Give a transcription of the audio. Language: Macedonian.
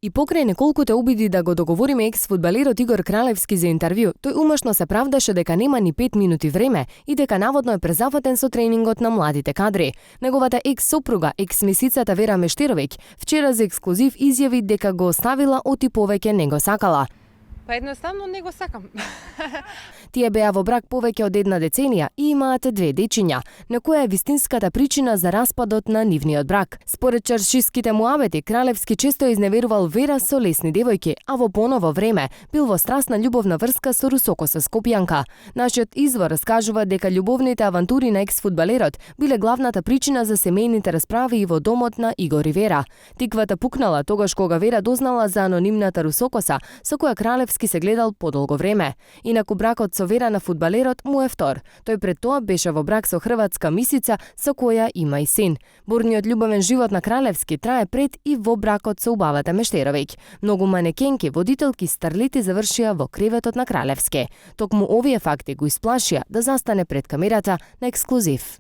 И покрај неколкуте обиди да го договориме екс-фудбалерот Игор Кралевски за интервју, тој умешно се правдаше дека нема ни 5 минути време и дека наводно е презафатен со тренингот на младите кадри. Неговата екс-сопруга, екс-мисицата Вера Мештеровиќ, вчера за ексклузив изјави дека го оставила оти повеќе не го сакала. Па едноставно не го сакам. Тие беа во брак повеќе од една деценија и имаат 2 дечиња, на која е вистинската причина за распадот на нивниот брак. Според чаршиските муабети, Кралевски често изневерувал Вера со лесни девојки, а во поново време бил во страстна љубовна врска со русокоса Скопјанка. Нашиот извор раскажува дека љубовните авантури на екс-фудбалерот биле главната причина за семејните расправи и во домот на Игор и Вера. Тиквата пукнала тогаш кога Вера дознала за анонимната русокоса со која Кралевски се гледал подолго време. Инаку бракот со Вера на фудбалерот му е втор. Тој пред тоа беше во брак со хрватска мисица со која има и син. Бурниот љубовен живот на Кралевски трае пред и во бракот со убавата Мештеровиќ. Многу манекенки, водителки, старлити завршија во креветот на Кралевски. Токму овие факти го исплашија да застане пред камерата на ексклузив.